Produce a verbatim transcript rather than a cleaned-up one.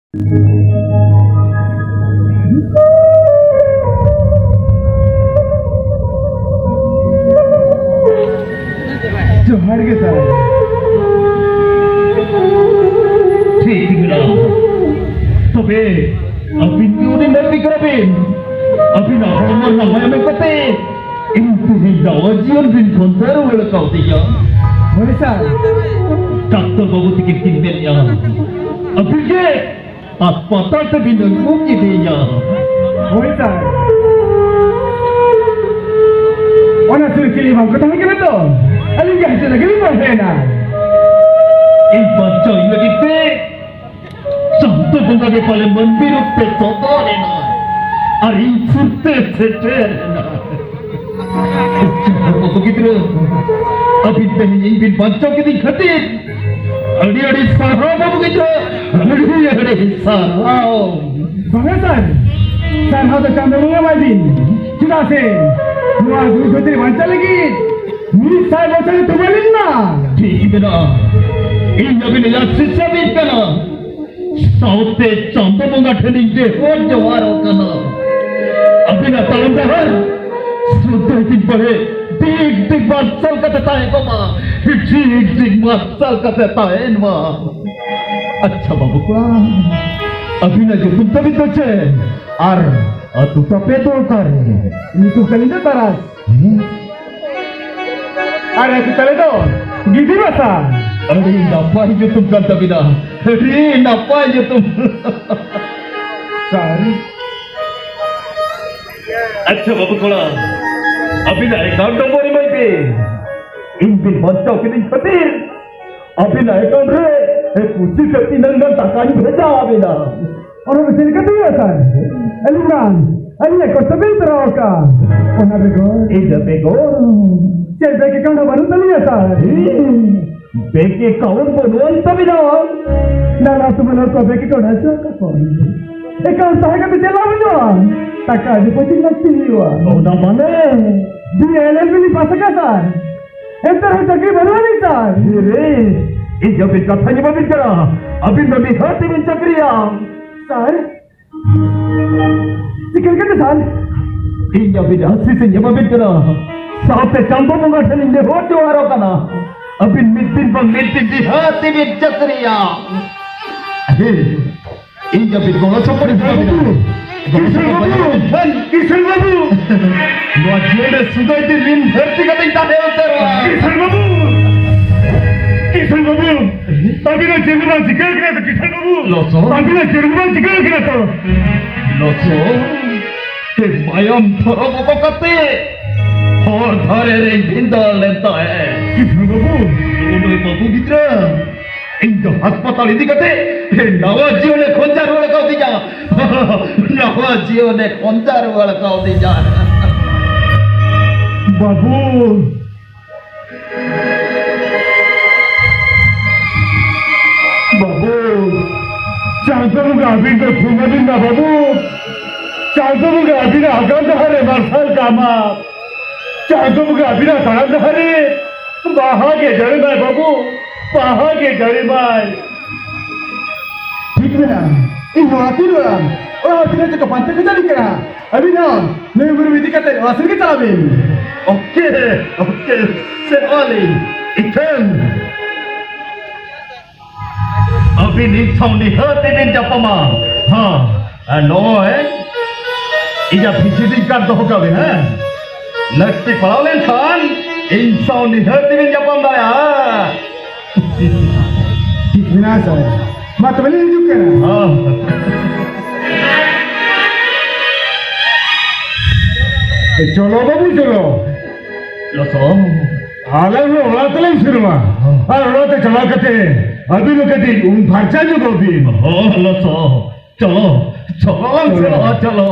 ᱡᱚᱦᱟᱨ ᱜᱮ ᱥᱟᱨ᱾ ᱴᱷᱤᱠ ᱢᱮᱱᱟᱜᱼᱟ᱾ ᱛᱚᱵᱮ ᱟᱹᱵᱤᱱ ᱜᱮ ᱩᱱᱤ ᱢᱟᱹᱱᱢᱤ ᱠᱟᱱᱟ ᱵᱤᱱ? ᱟᱹᱵᱤᱱᱟᱜ ᱦᱚᱲᱢᱚ ᱨᱮᱱᱟᱜ ᱢᱟᱭᱟᱢ ᱮᱢ ᱠᱟᱛᱮ ᱤᱧ ᱛᱮᱦᱮᱧ ᱱᱟᱣᱟ ᱡᱤᱭᱚᱱ ᱵᱤᱱ ᱥᱚᱧᱪᱟᱨ ᱨᱩᱣᱟᱹᱲ ᱠᱟᱣᱫᱤᱧᱟ᱾ ᱦᱳᱭ ᱥᱟᱨ᱾ ᱰᱟᱠᱛᱚᱨ ᱵᱟᱹᱵᱩ ᱛᱤᱠᱤᱱ ᱠᱤᱱ ᱢᱮᱱᱮᱜᱼᱟ, ᱟᱹᱵᱤᱱ ᱜᱮ ᱦᱟᱥᱯᱟᱛᱟᱞ ᱛᱮᱵᱤᱱ ᱟᱹᱜᱩ ᱠᱤᱫᱤᱧᱟ᱾ ᱦᱳᱭ ᱥᱟᱨ᱾ ᱚᱱᱟ ᱥᱩᱨ ᱪᱤᱞᱤ ᱵᱟᱝ ᱠᱚ ᱛᱟᱦᱮᱸ ᱠᱟᱱᱟ ᱛᱚ, ᱟᱹᱞᱤᱧ ᱜᱮ ᱦᱟᱹᱥᱩ ᱞᱟᱹᱜᱤᱫ ᱞᱤᱧ ᱵᱚᱞᱚᱭᱮᱱᱟ᱾ ᱤᱧ ᱵᱟᱧᱪᱟᱣ ᱤᱧ ᱞᱟᱹᱜᱤᱫ ᱛᱮ ᱪᱟᱸᱫᱚ ᱵᱚᱸᱜᱟ ᱜᱮ ᱯᱟᱞᱮ ᱢᱟᱹᱱᱢᱤ ᱨᱩᱯ ᱛᱮ ᱥᱚᱫᱚᱨ ᱮᱱᱟ ᱟᱨ ᱤᱧ ᱥᱩᱨ ᱛᱮ ᱥᱮᱴᱮᱨ ᱮᱱᱟ᱾ ᱵᱟᱹᱵᱩ ᱜᱤᱫᱽᱨᱟᱹ, ᱟᱹᱵᱤᱱ ᱛᱮᱦᱮᱧ ᱤᱧ ᱵᱤᱱ ᱵᱟᱧᱪᱟᱣ ᱠᱤᱫᱤᱧ ᱠᱷᱟᱹᱛᱤᱨ ᱟᱹᱰᱤ ᱟᱹᱰᱤ ᱥᱟᱨᱦᱟᱣ ᱵᱟᱹᱵᱩ ᱜᱤᱫᱽᱨᱟᱹ, ᱟᱹᱰᱤ ᱟᱹᱰᱤ ᱥᱟᱨᱦᱟᱣ᱾ ᱵᱟᱝᱟ ᱥᱟᱨ, ᱥᱟᱨᱦᱟᱣ ᱫᱚ ᱪᱟᱸᱫᱚ ᱵᱚᱸᱜᱟ ᱮᱢᱟᱭ ᱵᱤᱱ, ᱪᱮᱫᱟᱜ ᱥᱮ ᱱᱚᱣᱟ ᱫᱩᱠ ᱠᱷᱟᱹᱛᱤᱨ ᱵᱟᱧᱪᱟᱣ ᱞᱟᱹᱜᱤᱫ ᱢᱤᱫ ᱥᱟᱭ ᱵᱚᱪᱷᱚᱨ ᱛᱚᱵᱟ ᱞᱮᱱ ᱢᱟ᱾ ᱴᱷᱤᱠ ᱢᱮᱱᱟᱜᱼᱟ, ᱤᱧ ᱟᱹᱵᱤᱱ ᱨᱮᱭᱟᱜ ᱥᱤᱥᱭᱟᱹ ᱵᱤᱱ ᱠᱟᱱᱟ᱾ ᱥᱟᱶᱛᱮ ᱪᱟᱸᱫᱚ ᱵᱚᱸᱜᱟ ᱴᱷᱮᱱᱤᱧ ᱱᱮᱦᱚᱨ ᱡᱚᱦᱟᱨᱚᱜ ᱠᱟᱱᱟ, ᱟᱹᱵᱤᱱᱟᱜ ᱛᱟᱲᱟᱢ ᱰᱟᱦᱟᱨ ᱥᱩᱫᱷᱟᱹ ᱠᱤᱱ ᱵᱟᱲᱮ ᱰᱤᱜᱽ ᱰᱤᱜᱽ ᱢᱟᱨᱥᱟᱞ ᱠᱟᱛᱮ ᱛᱟᱦᱮᱸ ᱠᱚᱜ ᱢᱟ, ᱰᱤᱜᱽ ᱰᱤᱜᱽ ᱢᱟᱨᱥᱟᱞ ᱠᱟᱛᱮ ᱛᱟᱦᱮᱱ ᱢᱟ᱾ ᱟᱪᱪᱷᱟ ᱵᱟᱹᱵᱩ ᱠᱚᱲᱟ, ᱟᱹᱵᱤᱱᱟᱜ ᱧᱩᱛᱩᱢ ᱛᱟᱹᱵᱤᱱ ᱫᱚ ᱪᱮᱫ? ᱟᱨ ᱟᱹᱛᱩ ᱛᱟᱯᱮ ᱫᱚ ᱚᱠᱟᱨᱮ? ᱧᱩᱛᱩᱢ ᱛᱟᱹᱞᱤᱧ ᱫᱚ ᱛᱟᱨᱟᱥ᱾ ᱦᱮᱸ? ᱟᱨ ᱟᱹᱛᱩ ᱛᱟᱞᱮ ᱫᱚ ᱜᱤᱫᱤ ᱵᱟᱥᱟ᱾ ᱟᱹᱰᱤ ᱱᱟᱯᱟᱭ ᱧᱩᱛᱩᱢ ᱠᱟᱱ ᱛᱟᱵᱤᱱᱟ, ᱟᱹᱰᱤ ᱱᱟᱯᱟᱭ ᱧᱩᱛᱩᱢ᱾ ᱥᱟᱨ᱾ ᱟᱪᱪᱷᱟ ᱵᱟᱹᱵᱩ ᱠᱚᱲᱟ, ᱟᱹᱵᱤᱱᱟᱜ ᱮᱠᱟᱣᱩᱱᱴ ᱱᱚᱢᱵᱚᱨ ᱮᱢᱟᱭ ᱵᱤᱱ᱾ ᱤᱧ ᱵᱤᱱ ᱵᱟᱧᱪᱟᱣ ᱠᱤᱫᱤᱧ ᱠᱷᱟᱹᱛᱤᱨ ᱟᱹᱵᱤᱱᱟᱜ ᱮᱠᱟᱣᱩᱱᱴ ᱨᱮ ᱯᱩᱥᱤ ᱛᱮ ᱛᱤᱱᱟᱹᱝ ᱜᱟᱱ ᱴᱟᱠᱟᱧ ᱵᱷᱮᱡᱟ ᱟᱹᱵᱤᱱᱟ᱾ ᱚᱱᱟ ᱫᱚ ᱪᱮᱫ ᱞᱮᱠᱟᱛᱮ ᱦᱩᱭᱩᱜᱼᱟ ᱥᱟᱨ? ᱟᱹᱞᱤᱧ ᱢᱟ ᱟᱹᱞᱤᱧᱟᱜ ᱠᱚᱥᱴᱚ ᱵᱤᱱ ᱛᱚᱨᱟᱣ ᱟᱠᱟᱫ᱾ ᱚᱱᱟ ᱵᱮᱜᱚᱨ ᱤᱱᱟᱹ ᱵᱮᱜᱚᱨ ᱪᱮᱫ ᱵᱮᱝᱠ ᱮᱠᱟᱣᱩᱱᱴ ᱦᱚᱸ ᱵᱟᱹᱱᱩᱜ ᱛᱟᱹᱞᱤᱧᱟ ᱥᱟᱨ᱾ ᱦᱮᱸ, ᱵᱮᱝᱠ ᱮᱠᱟᱣᱩᱱᱴ ᱵᱟᱹᱱᱩᱜ ᱟᱱ ᱛᱟᱹᱵᱤᱱᱟ? ᱱᱟᱞᱟ ᱛᱩᱢᱟᱹᱞ ᱠᱚ ᱵᱮᱝᱠ ᱮᱠᱟᱣᱩᱱᱴ ᱦᱮᱸ ᱥᱟᱨ, ᱚᱠᱟ ᱠᱷᱚᱱ? ᱮᱠᱟᱣᱩᱱᱴ ᱛᱟᱦᱮᱸ ᱠᱟᱛᱮ ᱪᱮᱫ ᱞᱟᱵᱷ ᱦᱩᱭᱩᱜᱼᱟ? ᱴᱟᱠᱟ ᱰᱤᱯᱚᱡᱤᱴ ᱞᱟᱹᱠᱛᱤ ᱦᱩᱭᱩᱜᱼᱟ᱾ ᱚᱱᱟ ᱢᱟᱱᱮ? ᱵᱤ ᱮ ᱮᱞ ᱮᱞ ᱵᱤ ᱞᱤᱧ ᱯᱟᱥ ᱟᱠᱟᱫ ᱥᱟᱨ᱾ ᱮᱱᱛᱮ ᱨᱮᱦᱚᱸ ᱪᱟᱹᱠᱨᱤ ᱵᱟᱹᱱᱩᱜ ᱟᱹᱱᱤᱡ ᱥᱟᱨ᱾ ᱨᱮ, ᱤᱧ ᱟᱹᱵᱤᱱ ᱠᱟᱛᱷᱟ ᱜᱮ ᱵᱟᱹᱵᱤᱱ ᱠᱟᱱᱟ᱾ ᱟᱹᱵᱤᱱ ᱫᱚ ᱢᱤᱫ ᱦᱟᱹᱛᱤ ᱵᱤᱱ ᱪᱟᱹᱠᱨᱤᱭᱟ᱾ ᱥᱟᱨ, ᱪᱤᱠᱟᱹ ᱞᱮᱠᱟᱛᱮ ᱥᱟᱨ? ᱤᱧ ᱟᱹᱵᱤᱱ ᱟᱹᱥᱤᱥ ᱤᱧ ᱮᱢᱟᱵᱤᱱ ᱠᱟᱱᱟ, ᱥᱟᱶᱛᱮ ᱪᱟᱸᱫᱚ ᱵᱚᱸᱜᱟ ᱴᱷᱮᱱ ᱤᱧ ᱱᱮᱦᱚᱨ ᱡᱚᱦᱟᱨᱚᱜ ᱠᱟᱱᱟ, ᱟᱹᱵᱤᱱ ᱢᱤᱫ ᱫᱤᱱ ᱵᱟᱝ ᱢᱤᱫ ᱫᱤᱱ ᱢᱤᱫ ᱦᱟᱹᱛᱤ ᱵᱤᱱ ᱪᱟᱹᱠᱨᱤᱭᱟ᱾ ᱦᱮᱸ, ᱤᱧ ᱟᱹᱵᱤᱱ ᱜᱚᱲᱚ ᱥᱚᱯᱚᱦᱚᱫ ᱤᱧ ᱮᱢᱟᱵᱤᱱᱟ᱾ ᱜᱚᱲᱚ ᱠᱤᱥᱩᱱ ᱥᱚᱯᱚᱦᱚᱫ ᱵᱟᱹᱵᱩ! ᱮᱢᱟᱵᱤᱱ ᱠᱷᱟᱱ ᱠᱤᱥᱩᱱ ᱵᱟᱹᱵᱩ! ᱱᱚᱣᱟ ᱡᱤᱭᱚᱱ ᱨᱮ ᱥᱩᱫᱟᱹᱭ ᱫᱤᱱ ᱨᱤᱱ ᱵᱷᱟᱹᱨᱛᱤ ᱠᱟᱛᱮᱧ ᱛᱟᱦᱮᱸ ᱩᱛᱟᱹᱨᱚᱜᱼᱟ᱾ ᱠᱤᱥᱩᱱ ᱵᱟᱹᱵᱩ! ᱠᱤᱥᱩᱱ ᱵᱟᱹᱵᱩ! ᱟᱹᱵᱤᱱᱟᱜ ᱡᱤᱭᱚᱱ ᱨᱮᱱᱟᱜ ᱪᱤᱠᱟᱹ ᱠᱟᱱᱟ ᱛᱚ, ᱠᱤᱥᱩᱱ ᱵᱟᱹᱵᱩ? ᱞᱚᱥᱚ᱾ ᱟᱹᱵᱤᱱᱟᱜ ᱡᱤᱭᱚᱱ ᱨᱮᱱᱟᱜ ᱪᱤᱠᱟᱹ ᱠᱟᱱᱟ ᱛᱚ? ᱞᱚᱥᱚ᱾ ᱛᱮ ᱢᱟᱭᱟᱢ ᱫᱷᱚᱨᱚ ᱵᱚᱠᱚ ᱠᱟᱛᱮ ᱦᱚᱨ ᱫᱷᱟᱨᱮ ᱨᱮᱧ ᱵᱷᱤᱸᱫᱟᱹᱲ ᱞᱮᱱ ᱛᱟᱦᱮᱸ᱾ ᱠᱤᱥᱩᱱ ᱵᱟᱹᱵᱩ! ᱱᱩᱭ ᱵᱟᱹᱵᱩ ᱜᱤᱫᱽᱨᱟᱹ ᱤᱧ ᱫᱚ ᱦᱟᱥᱯᱟᱛᱟᱞ ᱤᱫᱤ ᱠᱟᱛᱮ ᱱᱟᱣᱟ ᱡᱤᱭᱚᱱᱮ ᱠᱷᱚᱸᱡᱟ ᱨᱩᱣᱟᱹᱲ ᱠᱟᱣᱫᱤᱧᱟ᱾ ᱱᱟᱣᱟ ᱡᱤᱭᱚᱱᱮ ᱠᱷᱚᱸᱡᱟ ᱨᱩᱣᱟᱹᱲ ᱠᱟᱣᱫᱤᱧᱟ᱾ ᱵᱟᱹᱵᱩ, ᱵᱟᱹᱵᱩ, ᱪᱟᱸᱫᱚ ᱵᱚᱸᱜᱟ ᱟᱹᱵᱤᱱ ᱫᱚ ᱛᱷᱩᱢ ᱟᱹᱵᱤᱱ ᱢᱟ ᱵᱟᱹᱵᱩ᱾ ᱪᱟᱸᱫᱚ ᱵᱚᱸᱜᱟ ᱟᱹᱵᱤᱱᱟᱜ ᱟᱜᱟᱢ ᱰᱟᱦᱟᱨ ᱮ ᱢᱟᱨᱥᱟᱞ ᱠᱟᱜ ᱢᱟ᱾ ᱪᱟᱸᱫᱚ ᱵᱚᱸᱜᱟ ᱟᱹᱵᱤᱱᱟᱜ ᱛᱟᱲᱟᱢ ᱰᱟᱦᱟᱨ ᱨᱮ ᱵᱟᱦᱟ ᱜᱮ ᱡᱟᱹᱲᱤ ᱢᱟᱭ ᱵᱟᱹᱵᱩ, ᱵᱟᱦᱟ ᱜᱮ ᱡᱟᱹᱲᱤ ᱢᱟᱭ᱾ ᱴᱷᱤᱠ ᱢᱮᱱᱟᱜᱼᱟ᱾ ᱤᱧ ᱦᱚᱸ ᱟᱹᱛᱤᱧ ᱚᱲᱟᱜ, ᱚᱲᱟᱜ ᱦᱚᱲ ᱛᱤᱱᱟᱹᱜ ᱪᱚᱠᱚ ᱯᱟᱱᱛᱮ ᱠᱚ ᱪᱟᱞᱤᱧ ᱠᱟᱱᱟ᱾ ᱟᱹᱵᱤᱱ ᱦᱚᱸ ᱱᱩᱭ ᱵᱩᱨᱩ ᱤᱫᱤ ᱠᱟᱛᱮ ᱚᱲᱟᱜ ᱥᱮᱱ ᱜᱮ ᱪᱟᱞᱟᱜ ᱵᱤᱱ᱾ ᱳᱠᱮ, ᱳᱠᱮ, ᱥᱮᱱᱚᱜ ᱟᱹᱞᱤᱧ᱾ ᱤᱠᱷᱟᱹᱱ ᱟᱹᱵᱤᱱ ᱤᱧ ᱥᱟᱶ ᱱᱤᱦᱟᱹᱛ ᱵᱤᱱ ᱧᱟᱯᱟᱢᱟ᱾ ᱦᱮᱸ, ᱟᱨ ᱱᱚᱜᱼᱚᱭ ᱤᱧᱟᱹᱜ ᱵᱷᱤᱥᱤᱴᱤᱝ ᱠᱟᱨᱰ ᱫᱚᱦᱚ ᱠᱟᱜ ᱵᱤᱱ, ᱦᱮᱸ? ᱞᱟᱹᱠᱛᱤ ᱯᱟᱲᱟᱣ ᱞᱮᱱᱠᱷᱟᱱ ᱤᱧ ᱥᱟᱶ ᱱᱤᱦᱟᱹᱛ ᱵᱤᱱ ᱧᱟᱯᱟᱢ ᱫᱟᱲᱮᱭᱟᱜᱼᱟ᱾ ᱴᱷᱤᱠ ᱢᱮᱱᱟᱜᱼᱟ ᱥᱟᱨ᱾ ᱢᱟ ᱛᱚᱵᱮ ᱞᱤᱧ ᱦᱤᱡᱩᱜ ᱠᱟᱱᱟ᱾ ᱦᱮᱸ᱾ ᱪᱚᱞᱚ ᱵᱟᱹᱵᱩ, ᱪᱚᱞᱚ᱾ ᱞᱚᱥᱚ᱾ ᱟᱞᱮ ᱦᱚᱸ ᱚᱲᱟᱜ ᱛᱮᱞᱮ ᱥᱮᱱᱚᱜᱼᱟ᱾ ᱦᱚᱸ᱾ ᱟᱨ ᱚᱲᱟᱜ ᱛᱮ ᱪᱟᱞᱟᱣ ᱠᱟᱛᱮ ᱟᱹᱵᱤᱱ ᱦᱚᱸ ᱠᱟᱹᱴᱤᱡ ᱩᱢ ᱯᱷᱟᱨᱪᱟ ᱧᱚᱜᱚᱜ ᱵᱤᱱ᱾ ᱦᱚᱸ, ᱞᱚᱥᱚ᱾ ᱪᱚᱞᱚ, ᱪᱚᱞᱚ ᱞᱟᱝ ᱪᱚᱞᱚ᱾ ᱥᱮᱱᱚᱜᱼᱟ, ᱪᱚᱞᱚ᱾